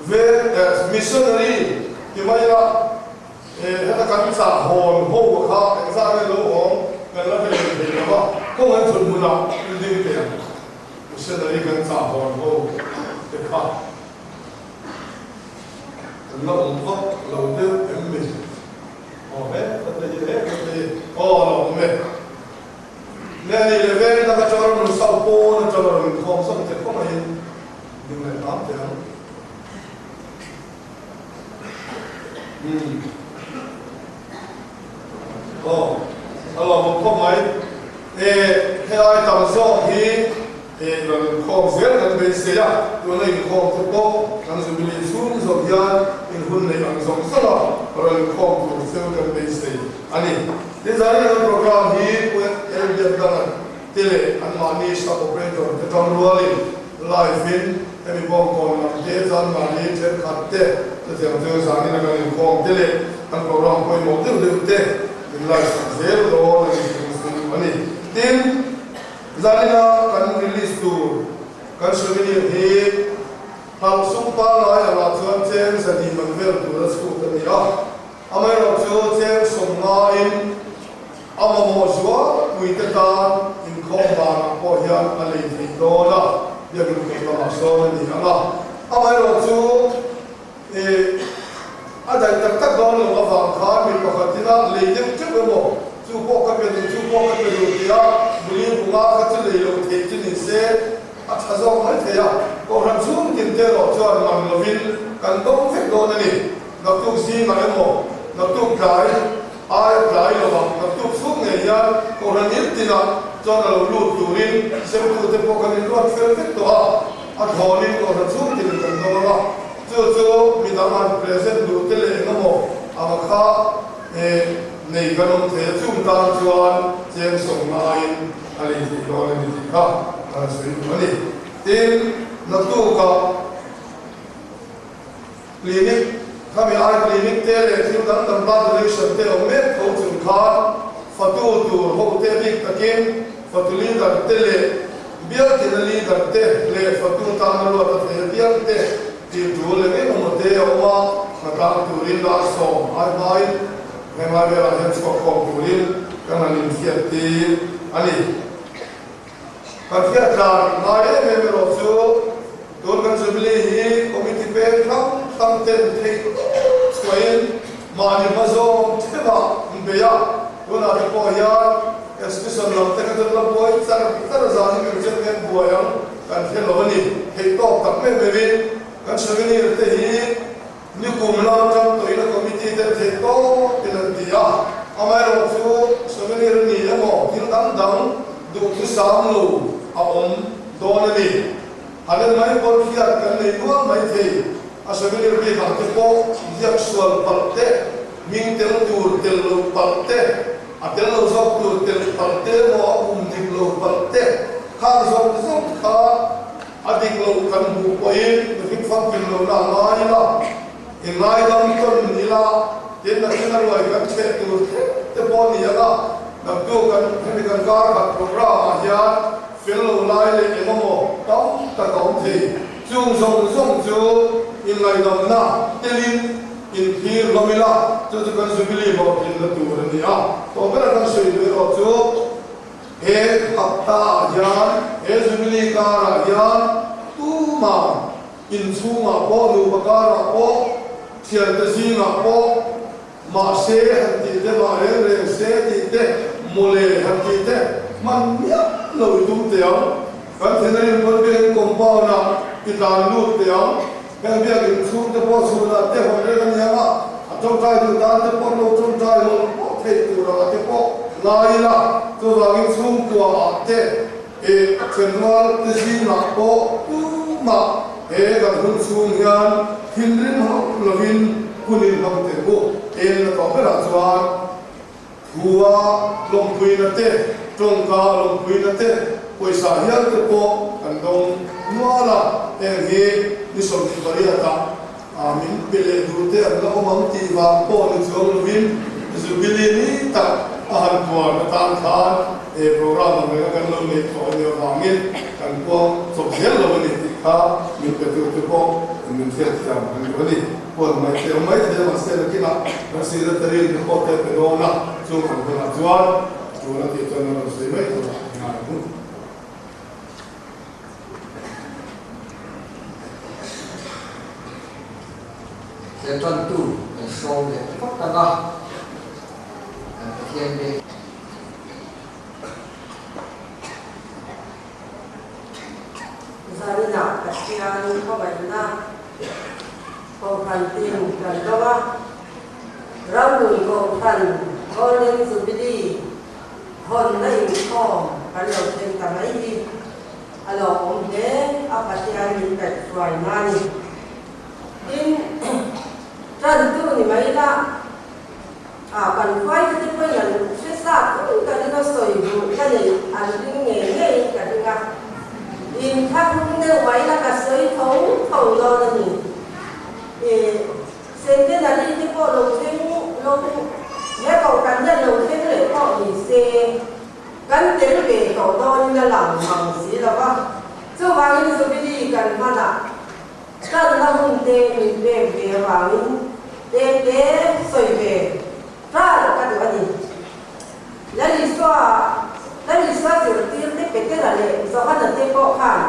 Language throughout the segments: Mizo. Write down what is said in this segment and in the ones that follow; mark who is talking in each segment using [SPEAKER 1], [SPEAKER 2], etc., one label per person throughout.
[SPEAKER 1] Veng eh missionary ti mai ila eh heta kan chah hawn ho kha engzah nge lo awm kan la hre leh thei lo va, kawng an chhun hmunah in ding teh ang. Missionary kan chah hawn ho te kha kan la awm vak lo deuh em mi? Aw he ka te hi he ka te hi aw a la awm e. Nge ni le veng tak atanga rawn sau pawn atanga rawn inkhawm zawk te khawngaihin Ding leh hram teh ang. Umm. Aw, a lawmawm khawp mai. E, helai tam zawk hi e rawn inkhawm zel kan beisei a, tuna inkhawm te pawh kan Jubilee chhung zawk hian inhun neih ang zawng zawng a rawn inkhawm tur thil kan beisei a ni. Tin, zanin kan programme hi Pu Elbiakdanga te leh anmahni sub operator te tang rualin live in hemi bawngkawn lam te zanmahni thenkhat te chutiang chu zanin a kan inkhawm te leh kan program pawimawh deuh deuh te min live sak zel dawn a ni tih chu a ni. Tin, zanina kan release tur kan souvenir hi hlauh sum pangngai angah chuan cheng zahnih man vel tur a chhut a ni a, amaherawhchu cheng 50 in A mamawh zualpuite tan inkhawm banah pawh hian a lei theih dawn a, biakin kut lamah sawn a ni ang a. Amaherawhchu, ih, a daih tak tak dawn loh avang khan mi pakhatin a lei deuh teuh emaw, chu pawh ka pe duh, chu pawh ka pe duh tia buli bunga kha chu lei loh theih chu ni se, a tha zawk mai thei a. Kohhran chhung tin te erawh chuan man lovin kan dawng vek dawn a ni. Naktuk zingah emaw, naktuk tlai Ai a tlai lo ang, naktuk chhung ngei hian Kohhran in tinah chuan a lo lut turin semtute pawh kan inruat fel vek tawh a, a thlawnin Kohhran chhung tinin kan dawng ang a, chu chu midang han present duh te leh eng emaw ang kha nei kan awm thei a, chung tan chuan cheng 50 in a lei theih dawn a ni tih kha kan sawi duh a ni. Tin, naktukah. Clinic, khami ai clinic te leh thil dang dang blood donation te awm mek tho chung khan fatu tur ho te bik takin fatu leader te leh bial tina leader te leh fatu tana ruat a thei apiang te tih tul leh eng emaw te a awm a, hna tlang turin dar 10 ai hmain henglai velah hian chhuak khawm turin kan han inhriat tir a ni. Kan hriat dan ngai em em erawh chu tun kan Jubilee hi committee peng hrang hrang ten theih chhuahin mahni hma zawng theuhah an bei a, tunah te pawh hian exhibition lam te kha chuan la buai char char zan hi kan chet ngen buai ang kan hre lo a ni. Theih tawk tak meuh meuhin kan souvenir te hi Nikum lam tang tawhin a committee ten theih tawpin an ti a, amaherawhchu souvenir a ni emaw thil dang dang duhthusam lo a awm dawn a ni. Han en mai pawn hriat kan nei nual mai thei, a souvenir bikah te pawh ziak sual palh te, hming tel tur tel lo palh te, a tel lo zawk tur tel palh te emaw a um dik lo palh te, khang zawng zawng kha A dik loh kan hmuh pawhin mihring famkim lohna a ngai ila, i ngaidam tawn ila, tin nakin a ruai kan chheh tur thleng te pawh ni ang a, naktu kan hemi kan kar khat programme ah hian fel lo lai leh eng emaw tam tak a awm thei. Chung zawng zawng chu inngaidamna telin inthlir hlawm ila, chu chu kan Jubilee hlawhtlinna tur a ni a. Tawh bera kan sawi duh erawh chu, He hapta-ah hian, he Jubilee karah hian tumah inchhungah pawh, nupa karah pawh, thiante zingah pawh, mahse han tih te, mah reng reng se tih te, mawle han tih te hman miah lo i tum teh ang. Kan thinrim pawn biakin compound-ah i tlan lut teh ang. Heng biakin chhungte pawh chhunah te hawn reng a ni ang a, a tawngtai duh tan te pawh lo tawngtai mawlh pawh theih tur anga te pawh ngai ila, chuvangin chhungkuaah te eh thenrual te zingah pawh tumah he kan hun chhung hian thinrim hauh lovin hun in hmang teh u, en na tawh berah chuan Thua lawmpuina te, tawngka lawmpuina te, pawisa hial te pawh kan dawng nual a, heng hi ni 28 ah min pe leh duh te an la awm ang tih vang pawh ni chuang lovin Jubilee ni tak a han puan atan khan he programme ang renga kan lo neih tawh a nih avangin kan puang chawp zel lo a ni tih kha min pe tu te pawh. Min hriatthiam kan duh a ni. Huan mai thei awm mai thei a, mahse nakinah kan secretary report te a pe dawn a, chung ang hunah chuan tul a tih chuan a rawn sawi mai tur a ngai ang.
[SPEAKER 2] He tantu kan hrawm leh phawt ang a, kan Pathian beng.
[SPEAKER 3] Zaninah Pathian khawngaihna Kohhran tin kan dawng a, Ramnun Kohhran Golden Jubilee hawnna inkhawm kan lo thleng ta mai hi a lawmawm hle a, Pathian min kaihhruai na a ni. Tin, tantu ni mai la. A kan hruaite te pawhin an hre sa tum ka ring a, sawi duh ka neih an ring ngei ngeiin ka ring a, inthlahrung deuh mai la ka sawi tho tho dawn a ni. I centenary te pawh lo thleng lo he kohhran hian lo thleng leh pawh ni se kan tel ve tawh dawnin a lang mang si lo va, chuvangin Jubilee kan hmanah Kalna hun te min pek ve avangin tete sawi ve ral ka duh a ni. Lalisua Lalisua zirtir te Petera leh Johana te pawh khan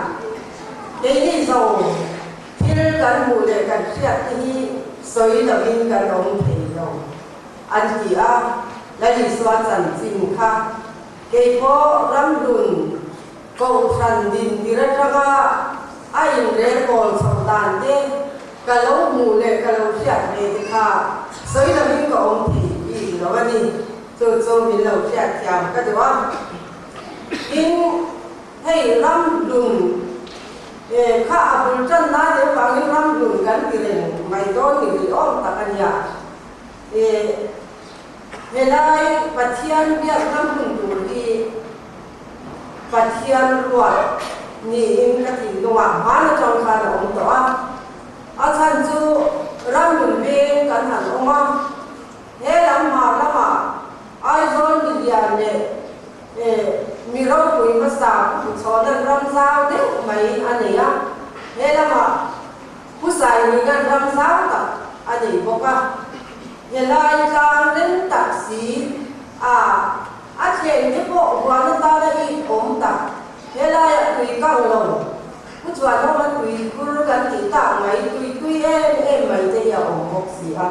[SPEAKER 3] keini zawng thil kan hmuh leh kan hriat te hi sawi lovin kan awm thei lo an ti a. Lalisua chanchin kha keipawh ramhlun Kohhran dintir atanga a inrelbawl chhoh dan te ka lo hmuh leh ka lo hriat ve te kha sawi lovin ka awm thei bik lo a ni. Chu chu min lo hriat thiam ka duh a. Tin, hei ramhlun kha a bul tan lai deuh vangin ramhlun kan ti reng mai dawn ni rih awm tak a nia. Helai Pathian biakna hmun tur hi Pathian ruat niin ka thinlungah hman atang khan a awm tawh a. A chhan chu ramhlun veng kan han awm a, he lam hmar lamah Aizawl milian leh mi ropui hmasa Pu Chhawnan ram zau deuh mai a nei a, he lamah Pu Saihninga'n ram zau tak a nei bawk a. Helai tlang rem tak si a A thleng te pawh huan atana it awm tak. Helaiah tui kang lo. Pu Chuanawma tui khur kan tih tak mai, tui tui em em mai te hi a awm bawk si a.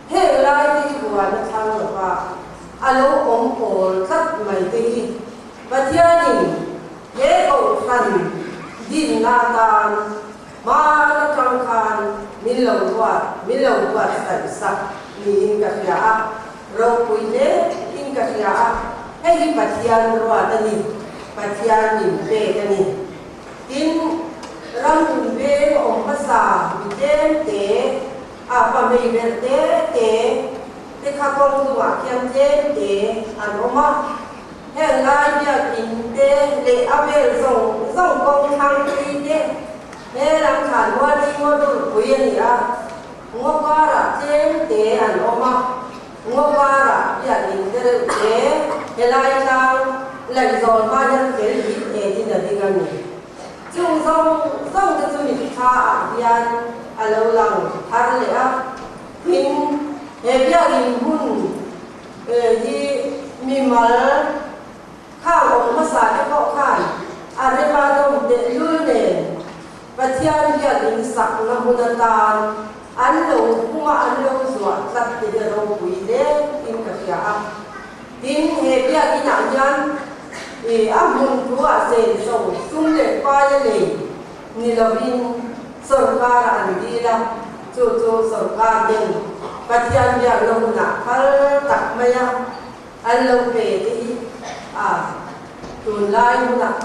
[SPEAKER 3] Heng lai te hi huan a thlang lo va, a lo awm awl tlat mai te hi Pathianin he Kohhran dinna atan hman atang khan min lo ruat, min lo buatsaih sak niin ka hria a. Ropui hle in ka hria a, hei hi Pathian ruat a ni, Pathian min pek a ni. Tin, ram hun veng awm hmasa mi tlem te, a pa hmei ber te te te kha kawng dungah khian tlem te an awm a, heng lai biakinn te leh a vel zawng zawng kawng thlang tui te he lam thlan mual hi ngaw durpui a ni a. Ngaw karah tlem te an awm a, ngaw karah biakinn te reuh te helai tlang laihzawl hma hian fel hit etin a ding a ni. Chung zawng zawng te chu mitthla ah hian a lo lang thar leh a, tin he biakinn hmun hi mimal khang awm hmasa te pawh khan a rema dawm tehlul nen Pathian hian in sakna hmun atan an lo hung a, an lo zuah tlat ti hi a ropui hle in ka hria a. Tin, he biakinah hian i a hmun thu ah senso sum leh pai a lei ni lovin sawrkar ah an dil a, chu chu sawrkar den Pathian biakna hunah phal tak mai a an lo pe te hi a tunlai hunah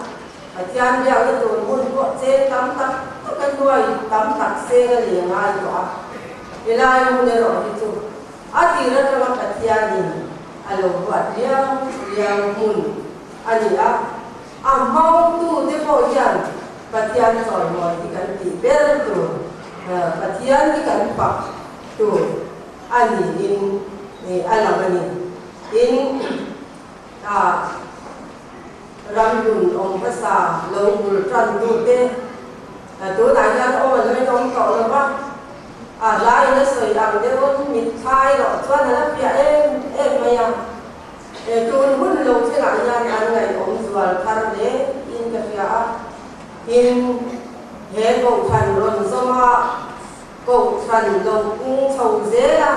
[SPEAKER 3] Pathian biakna tur hmun pawh cheng tam tak tak a hnuai tam tak seng a ni a ngai tawh a, helai hmun erawh hi chu a tir atanga Pathianin a lo ruat liau liau hmun a ni a, a hmangtute pawh hian Pathian chawimawi hi kan tih ber tur, Pathian hi kan fak tur a niin a lang a ni. Tin, ah. Ramhlun awm hmasa lo bul tan tute tunah hian awm a lo inawm tawh lo va. A hla in a sawi ang deuhin mitthla erawh chuan a la fiah em em mai a. He tun hun lo thlengah hian an ngaihawm zual thar hle in ka hria a. Tin, he kohhran rawn zawma kohhran lo kung chho zel a,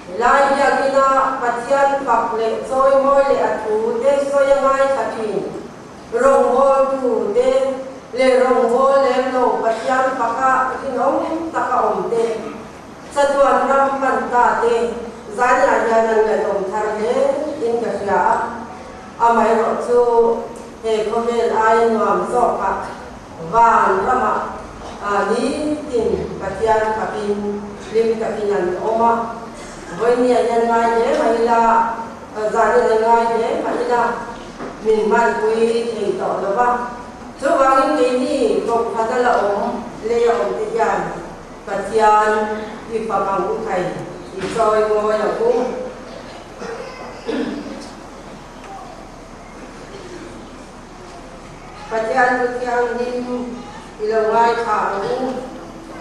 [SPEAKER 3] helai biakina Pathian fak leh chawimawi leh a thu te sawi a ngaithla thin. Rawngbawltu te leh rawngbâwl lem lo Pathian faka rinawm taka awm te, chatuan ram hman ta te zaiah hian an ngaihawm thar hle in ka hria a. Amaherawhchu he khawvel aia nuam zawkah van ramah nitin Pathian fakin hlim takin an awm a. Vawinia hian ngai hle mai ila, Zanin a ngai hle mah ila min hmanpui thei tawh lo va, chuvangin keini kohhran a la awm lei a awm te hian Pathian i fak ang u thei i chawi ngawi ang u. Pathian thu thianghlim i lo ngaithla ang u.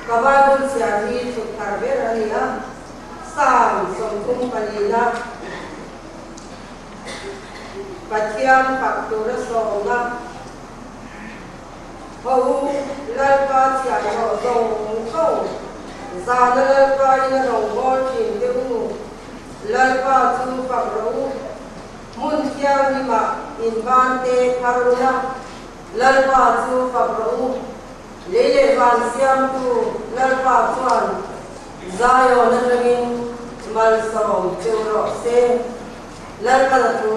[SPEAKER 3] Ka Bible chhiar hi thut thar ber a ni a. Psalm 34-na, Pathian fak tura sawmna, Ho u, Lalpa chhiahhlawh zawng zawng, zana Lalpa in a rawngbâwl ṭhin te u, Lalpa chu fak rawh u, hmun thianghlimah inbân te phar ula, Lalpa chu fak rawh u. Lei leh van siamtu Lalpa chuan Zion atangin malsawm cheu rawh se. Lalpa la thu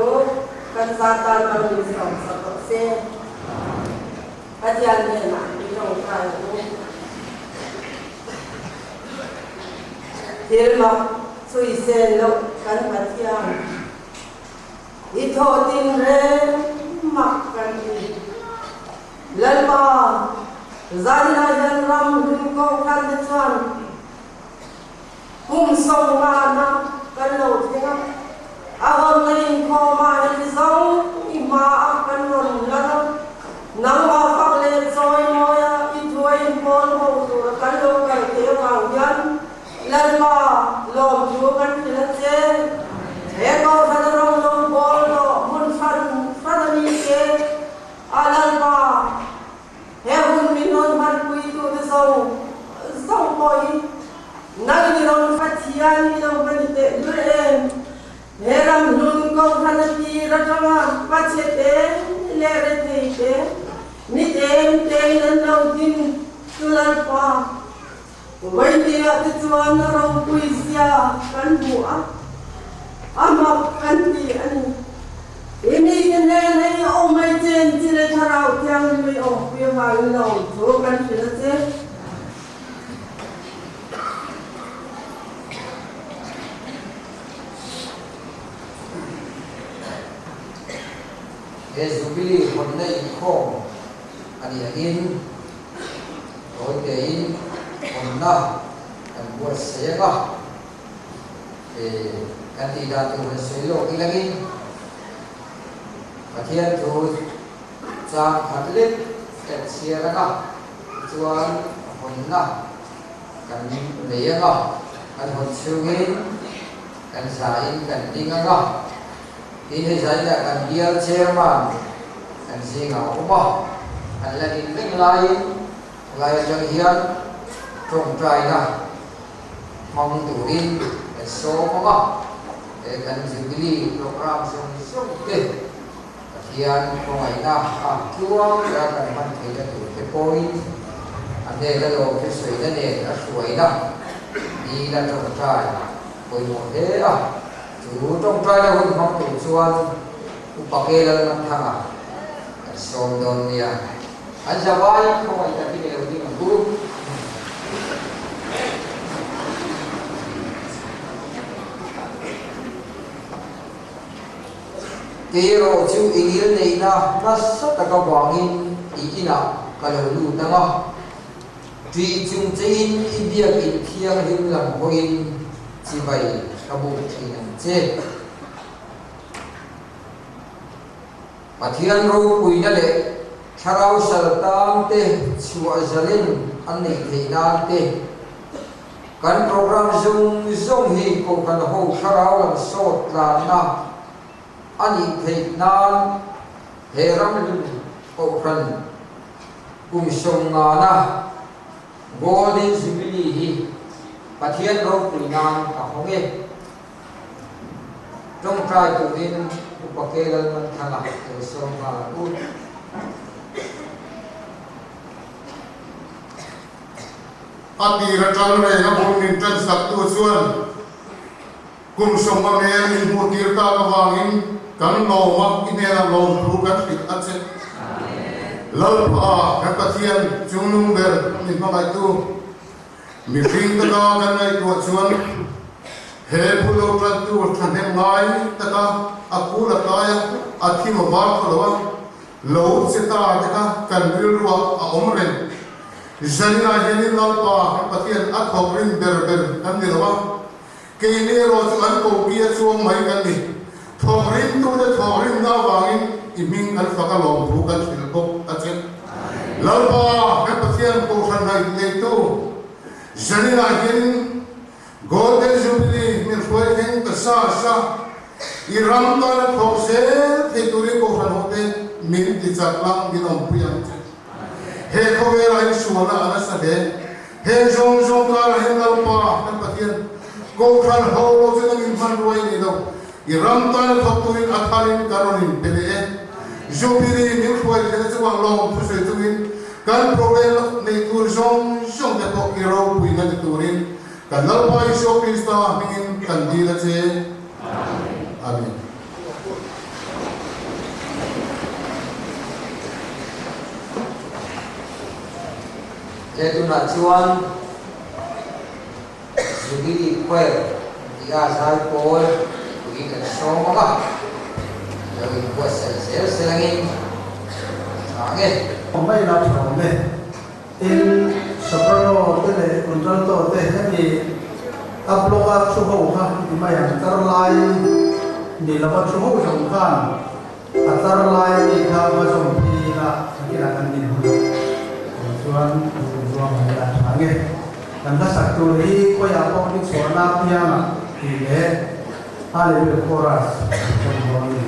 [SPEAKER 3] kan za tan mal min sawm sak rawh se. Pathian hnenah i tawngtai ang u. Thil mak chhui sen loh kan Pathian. I thawh tin reng mak kan ti. Lalpa, zaninah hian ram hlun kohhran te chuan kum sawmngana kan lo thleng a, a hawnna inkhawmah heti zawng i hmaah kan rawn lan a, nangmah fak leh chawimawia i thuai inpawl ho tura kan lo kal te avang hian Lalpa, lawmthu kan hrilh a che. He kohhran a rawng lo bawl tawh hmun hran hran a ni che. A Lalpa, he hun min rawn hmanpuitute zawng zawng pawh hi nang i rawn Pathian hi lo va ni teh lul em? He ram hlun kohhran a tir atanga pachhe te leh rethei te, mi tlem tein an lo din chu Lalpa, Vawinia te chuan a ropui zia kan hmu a, a mak kan ti a ni. I mite hnena i awm mai chen chi leh Thlarau Thianghlim i awmpui avangin lawmthu kan hrilh a che.
[SPEAKER 2] He Jubilee hawnna inkhawm a nih angin, Tawi tein hawnna kan buatsaih ang a, kan tih dan tur han sawi lawk ilangin Pathian thu chang khat lek kan chhiar ang a, tichuan hawnna kan nei ang a, kan hawn chhungin kan zain kan ding ang a, tin hei zainah kan bial chairman kan zingah a awm a, an la din reng laiin helai atang hian tawngtaina hmang turin kan sawm ang a, he kan Jubilee programme zawng zawng te Pathian khawngaihna a tluang leh a kan hman theihna tur te pawhin a hnena lawm thusawiina nen a hruaina nila tawngtai pawimawh hle a, chu tawngtaina hun hmang tur chuan Upa Kelalmanthanga kan sawm dawn nia. An zavai khawngaih takin i lo ding ang u. Kei erawh chu i ngil neihna nasa taka vangin i inah ka lo lut ang a, ṭih chung chein i biakin thianghlim lam pawhin chibai ka buk ṭhin ang che. Pathian ropuina leh thlarau sal tangte chhuah zalen an neih theih nan te. Kan program zawng zawng hi Kohhran ho thlarau lam sawt tlanna a nih theih nan he ramhlun Kohhran kum sawmngana Golden Jubilee hi Pathian ropui nan ka hawng e. Tawngtai turin Upa K. Lalmanthanga lo sawm nghal ang u.
[SPEAKER 4] A tir atang reng a bul min tan saktu chuan kum sawma mel min hmuh tir tak avangin kan lawm a, i hnenah lawmthu kan hrilh a che. Lalpa kan Pathian chungnung ber min hmangaihtu mihring taka kan ngaihtuah chuan he bul lo tantu thahnem ngai taka a kul a tlai a, a thim a var thaw lo a, Lo che ta te kha kan rilruah a awm reng. Zaninah hianin Lalpa kan Pathian a thawk rin ber ber kan ni lo a, keini erawh chu an koki a chuang mai kan ni. Thawk rimtute thawk rimna avangin i hming kan fak a lawmthu kan hrilh bawk a che. Lalpa kan Pathian kohhran ngaih neitu zaninah hianin Golden Jubilee min hruai thleng ta sa sa, i ram tana thawk zel thei turin Kohhran hote min ti chak la, min awmpui ang che. He khawvelah hian sualna a nasa hle. Heng zawng zawng karah hian Lalpa kan Pathian Kohhran ho lo chu nangin hmanruai ni lo, i ram tana thawk turin a tharin ka rawn in pe leh e. Jubilee min hruai thleng chungah lawm thusawi chungin kan program neih tur zawng zawng te pawh i ropuina ni turin Kan Lalpa Isua Krista hmingin kan dil a che. Amen.
[SPEAKER 2] He tunah chuan Jubilee Choir tia zaipawl pui kan sawm ang a, lo inbuatsaih zel selangin a chang e.
[SPEAKER 5] Awm mai la tha awm e. Tin, soprano te leh contralto te hemi a blog a thu ho kha ni mai ang, tlar lai ni lova thu ho zawng khan a tlar lai a mi kha va zawm phei ila nakinah kan din hun a chuan ruang mai la tha nge. Kan hlasak tur hi khawiah pawh ni chhuahna apiangah tih leh Hallelujah Chorus an chawm dawn a ni.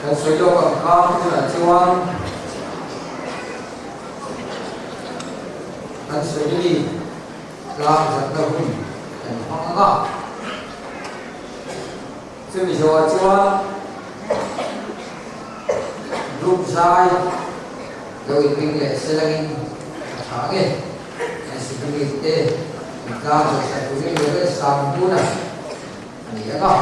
[SPEAKER 2] Kan sawi lawk ang kha tunah chuan kan sawi ni tlang zatna hun kan hmang ang a. Chumi zawhah chuan group zai lo inring leh selangin a tha nge kan sikul te intlang zawh sak turin leh sang buna a ni ang a.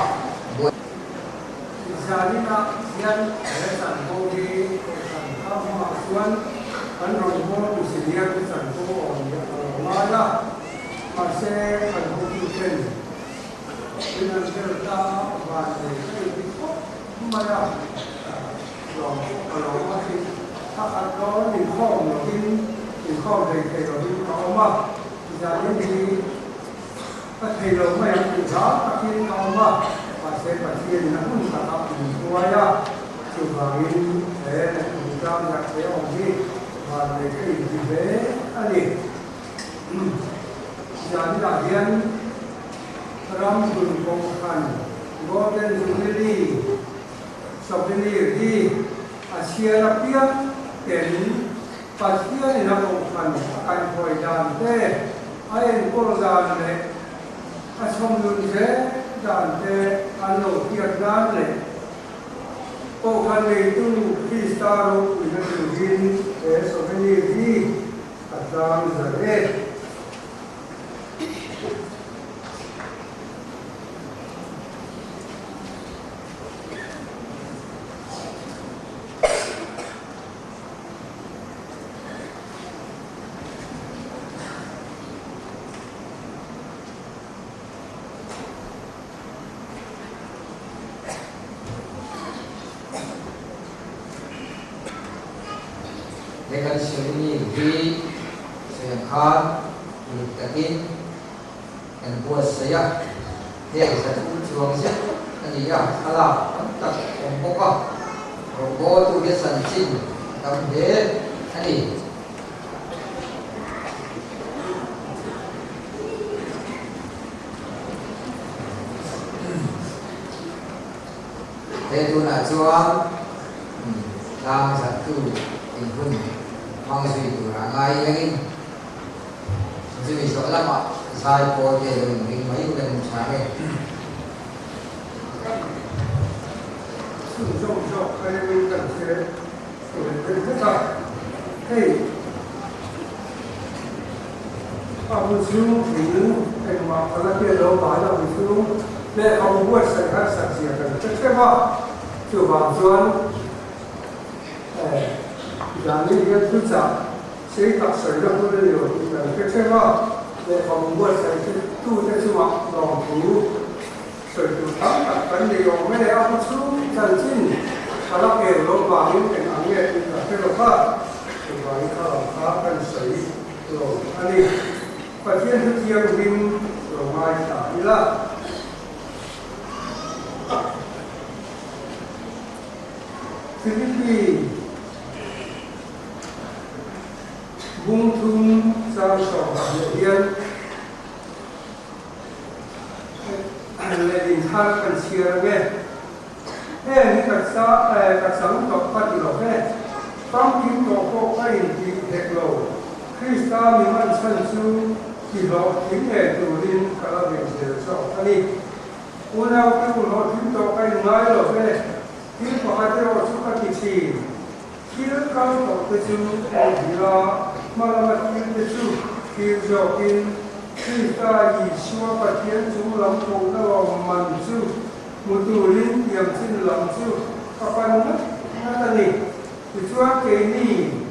[SPEAKER 6] Zaninah hian he chanvo hi Kohhran kha hmaah chuan kan rawngbawltu senior te chanvo awm ni a lo ngai a, mahse kan hotuten in an vel ta a, van nei ka inti khawp mai a, lawm pawh ka lawm a ni. Thla khat dawn inkhawm lovin, inkhawm hlei thei lovin ka awm a, zanin hi Ka thei lo mai ang tih hlau takin ka awm a, mahse Pathianin a hun takah min hruai a, chuvangin he inzam zarh thei a awm hi vanlei ka inti hle a ni. Zaninah hian Ramhlun Kohhran Golden Jubilee Souvenir hi a chhiar apiang ten Pathianin a Kohhran a kaihhawi dan te, a enkawl dan leh a chhawmnun zel dan te an lo hriat nan leh Kohhran neitu Krista ropuina turin he souvenir hi a tlang zar e.
[SPEAKER 2] He kan Shalini hi sawi ang khan uluk takin kan buatsaih a, heng 300 chuang zet a ni a, thlalak tam tak awm bawk a, rawngbawltu hi a chanchin a tam hle a ni. He tunah chuan tlang zattu inhun hmang zui turah ngai lengin chumi zawh lamah zai pawl te lo inring mai ula min tha nge.
[SPEAKER 6] Chhun zawk zawk a rengin kan hre tawh vel vek a, hei a bu chhung thing engmah ka la hriat lo vang a bu chhung lehkhabu buatsaih harsat zia kan hre theuh a, chuvang chuan zan in hian thuchah sei tak sawi na hun a ni lo tih kan hre theuh a, lehkhabu buatsaih tute chungah lawmthu Sawi tur tam tak kan nei awm e, a hma chhung chanchin a la kel loh vangin eng ang nge tih ka hre lo va, chuvangin kha lam kha kan sawi lo a ni. Pathian thu thianghlim lo ngaithla ila. Philippi bung thum chang 12 hian. Leh inthar kan chhiar ang e. Heng hi ka sa ka chang tawh ka ti lo ve. Famkim tawh pawh ka intih hek lo. Krista mi man chhan chu tihlawh tling ngei turin ka la bei zel chawk a ni. Unau te u hlawhtling tawh ka inngai lo ve. Thil pakhat erawh chu ka ti thin. Thil kal tawh te chu ei hil a, hma lama thil te chu thil zawkin Krista Isua Pathian chung lam kohna lawm man chu hmu turin tiam chin lam chu ka pan ngat ngat a ni. Tichuan keini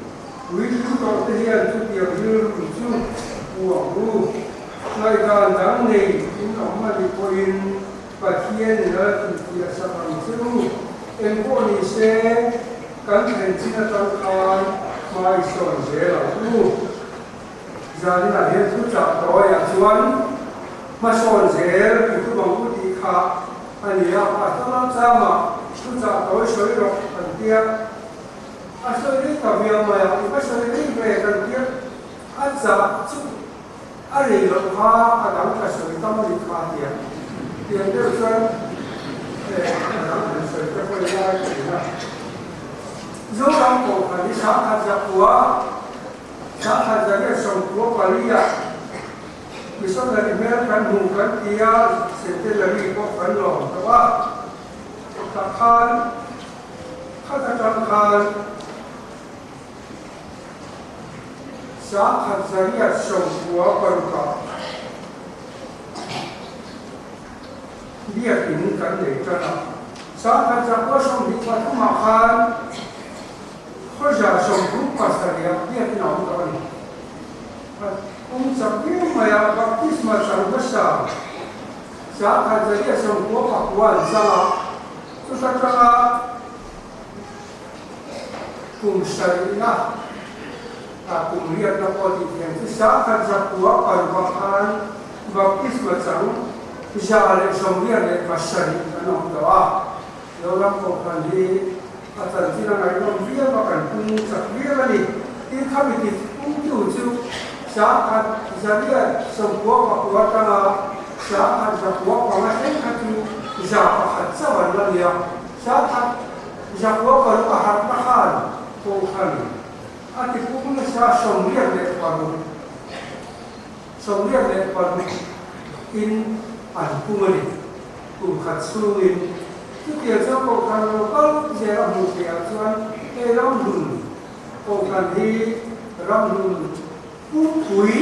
[SPEAKER 6] puitling tawh te hian chutiang rilru chu pu ang u. Ngaihdan dang nei in awm a nih pawhin Pathian in a la tihfiah sak ang che u. Eng pawh ni se, kan thlen chin atang khan hma i sawn zel ang u. Zaninah hian thu chah tawiah chuan hmasawn zel i tum ang u tih kha a ni a, Pastor Lalchama thu chah tawi sawi rawh kan tia. A sawi rei ta viau mai a, i va sawi rei ve kan tia. A chah chu A rei loh kha a dang ka sawi tam a nih kha tiang tiang deuh chuan a dang han sawi te pawh i lai thin a. hi 1900 1994 ah missionary hmel kan hmu kan ti a, centenary pawh kan lawm tawh a, tah khan khat atang khan 1996 ah biakin kan nei tan a, 1923 ah khan khawza 37 ah biakin a awm tawh a ni. Kum chak viau mai a baptisma chang hmasa 1999 an chang a, chuta tanga kum sarihna kum riatna pawh tih thiam chu 1906 ah khan baptisma chang 187 an awm tawh a. Zoram Kohhran hi a chanchin a ngaihnawm viau a, kan pung chak viau a ni. Tin, khami ti pungtu chu 1999 atanga 1995 thleng kha chu 100 chauh an la ni a. 1996 a harhna khan Kohhran a ti pung nasa 86 86 in an pung a ni. Kum khat chhungin chutiang chuan Kohhran lo kal zel a hmuh theih ah chuan hei ramhlun Kohhran hi ramhlun pumpui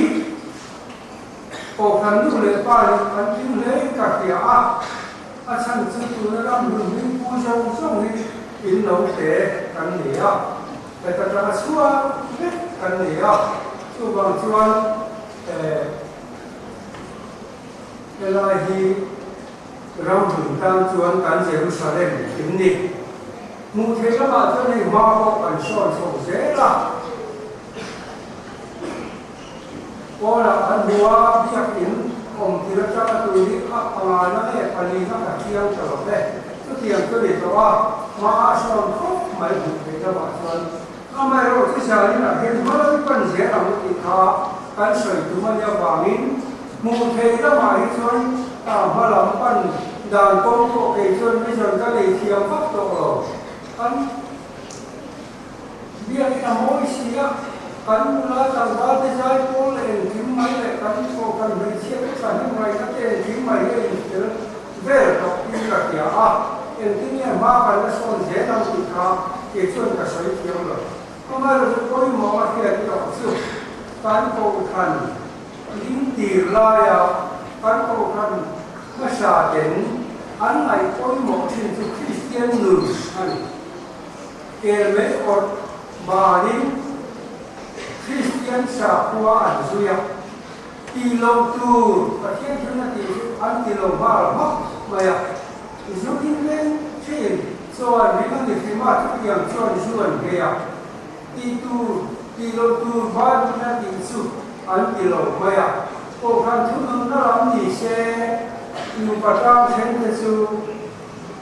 [SPEAKER 6] Kohhran nu leh pa nih kan tling hle in ka hria a, a chhan chu tuna ramhlun hmingpu zawng zawng hi in lo te kan ni a, heta tanga chhuak vek kan ni a, chuvang chuan eh. Helai hi ram hmun tan chuan kan Jerusalem in ni. Hmuh theih lamah chuan hei hma pawh kan sawn chho zel a. Pawnah kan hmu a, biakin awm thil atanga tui hi a pangana nge palina ka chiang ta lo ve. Chutiang chu ni tawh a, hma a sawn khawp mai hmuh theih lamah chuan. Amaherawhchu zaninah hian hma lo pan zel ang tih kha kan sawi tum a nia vangin hmuh theih lamah hi chuan hma lam pan dan kawng pawh kei chuan vision ka nei thiam vak tawh lo. Kan biakin a mawi si a, kan nula tlangval te zai pawl leh engkim mai leh kan pawh kan hmeichhia te thahnem ngaihna te engkim mai hi a intel vel tawh in ka hria a, engtin nge hma kan la sawn zel ang tih kha kei chuan ka sawi thiam lo. Amaherawhchu pawimawh a hriat erawh chu kan kohhran ding tir laia kan kohhran hmasa ten an ngaih pawimawh thin chu Kristian nun a ni. Kel mai awrh banin Kristian sakhua an zui a. Ti lo tur Pathian thil na tih chu an ti lo nghal hmak mai a. Zu in reng thin chuan ring a ni hrim a, chutiang chuan zu an nghei a. Ti tur, ti lo tur Bible na tih chu an ti lo mai a. Kohhran thununna lam ni se, nupa tang then te chu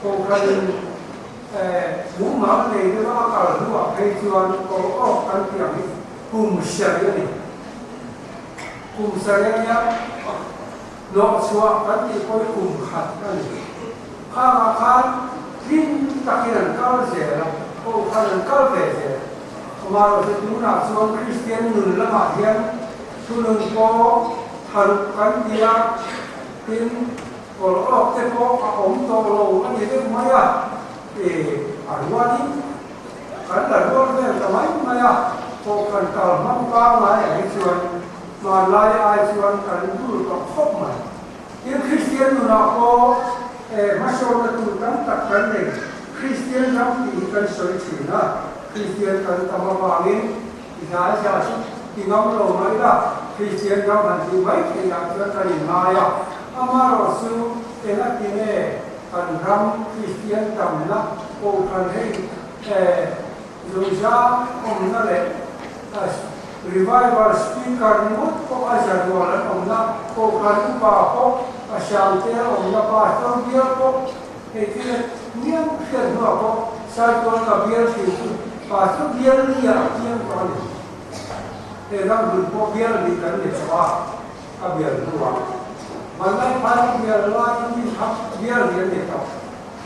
[SPEAKER 6] Kohhranin mumal nei deuha a kal hnuah phei chuan kawr awk kan tih ang hi kum sarih a ni. Kum sarih ania hnawh chhuah kan tih pawh hi kum khat a ni. Khangah khan hlim takin an kal zel a, kohhran an kal ve zel. Amaherawhchu tunah chuan Kristian nun lamah hian thunun pawh tharuk kan ti a, tin kawr awk te pawh a awm tawh lo a ni deuh mai a, a rualin Kan la rual vel ta mai mai a, kohhran kal hmang pangngai ah hi chuan hmanlai ai chuan kan dul tawh khawp mai. Tin, Kristian nunah pawh hmasawnna tur tam tak kan nei. Kristian ram tih hi kan sawi thin a, Kristian kan tam avangin i hnai zia chu ti ngam lo mai la, Kristian ram han tih mai theihah chuan kan inngai a. Amaherawhchu engati nge kan ram Kristian tamna kohhran hei Zoza awmna leh Revival Speaker ringawt pawh a za rual an awmna, Kohhran upa pawh a Sangtea awmna Pastor bial pawh hei thil miau hriat hnuah pawh Saitual ka bial thin chu Pastor bial ni ah a piang tawh a ni. Hei ramhlun pawh bial ni kan ni tawh a, ka bial hnuah Vanlai phai ka bial laiin mi kha bial ni an ni tawh.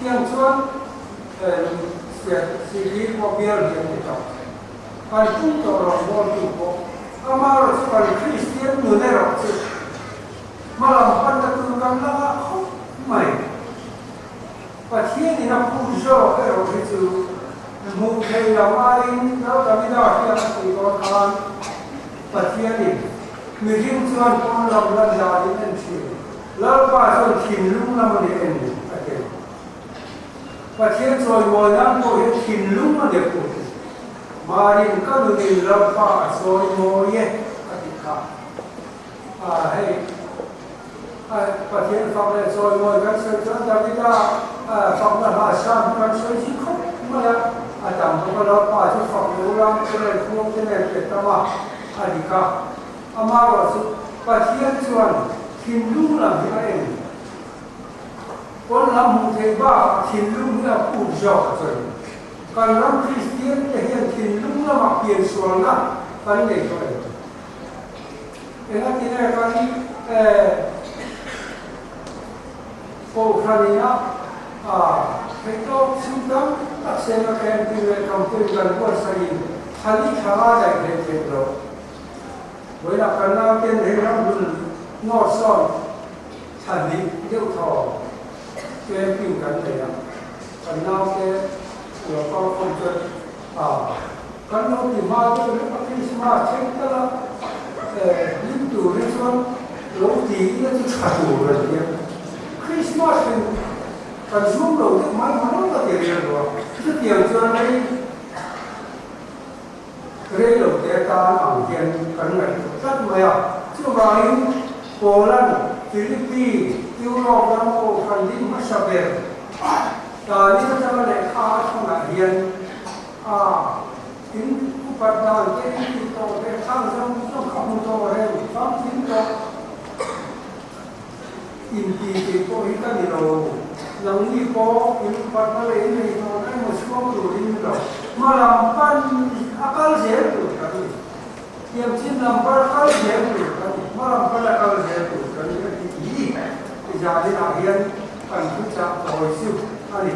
[SPEAKER 6] Tiang chuan Siat Sihli pawh bial hi an ni tawh. Kan pum tawh rawngbawltu pawh amaherawh chu kan Kristian nun erawh chu hmalam panna tur kan la ngah khawp mai. Pathianin a phur zawk erawh hi chu hmuh theih loh aiin Lal Davida hriat a tih dawn khan Pathianin mihring chuan pawn lam lan danin en thin, Lalpa chuan thinlung lam a ni en a ti. Pathian chawimawi nan pawh hian thinlung a ni a phur thin. Marin ka nunin Lalpa a chawimawi e a tih kha. A hei Pathian fak leh chawimawi kan sawi chuan Davida fakna hla sam hi kan sawi zing khawp mai a, a tam bawk a Lalpa chu fak lo lam te leh khuang te nen pe tam a, a dik a. Amaherawhchu Pathian chuan thinlung lam hi a en. Pawn lam hmuh theih bakah thinlung hi a phut zawk a chawi. Kan ram Kristian te hian thinlung lamah piansualna kan nei tawh em? Engati nge kan Kohhran ina theihtawp chhung tam tak sena camping leh campaign kan buatsaih in thali thla daih theih theih loh? Vawiinah kan nauten hei ram hun nawr sawn Thla hnih deuh thaw camping kan nei a, kan naute lo kal khawm chuan a kan lo ti hma deuh hlek a, Christmas thleng tal a hlim tur hi chuan lo ti ila chu tha tur a ni a, Christmas thleng kan zum lo deuh mai hma lo ka ti reng lo a, chutiang chuan hei Rei lo te atan ang hian kan ngaihtuah tlat mai a. Chuvangin Poland, Philippi, Europe ram kohhran ding hmasa ber Tani atanga lehkha a thawnah hian a in upat dan te in tih tawh leh khang zawng zawng kha hmu tawh reng famkim tawh. Inti tih pawh hi ka ni lo. Nangni pawh in upat na leh in nei tawh na emaw chhuak turin ni lo. Hma lam pan a kal zel tur kan ni. Thiam chin lam pan a kal zel tur kan ni. Hma lam pan a kal zel tur kan ni a tih hi i zaninah hian kan thuchah tawi chu a ni.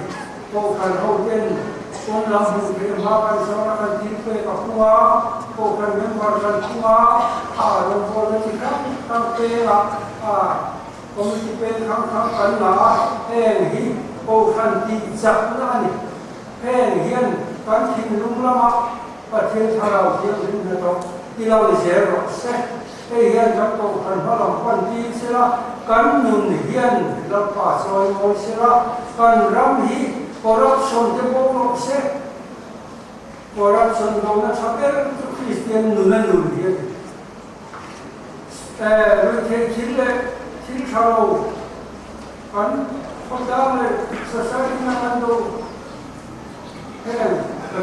[SPEAKER 6] Kohhran ho ten pawn lam hmuh theih hma kan sawn a kan thil pek a pung a, kohhran member kan pung a, a rawngbawlna chi hrang hrang peng a, a committee peng hrang hrang kan la a, heng hi kohhran tih chakna a ni. Heng hian kan thinlung lama Pathian Thlarau Thianghlim hnathawk ti lo ni zel rawh se. Hei hian kan kohhran hma lam pan tir sela, kan nun hian Lalpa chawi mawi sela, kan ram hi corruption te bo rawh se. Corruption dona tha ber chu Kristian nuna nun hi a ni. Ruihtheih thil leh thil tha lo kan khawtlang leh society na kan do heng.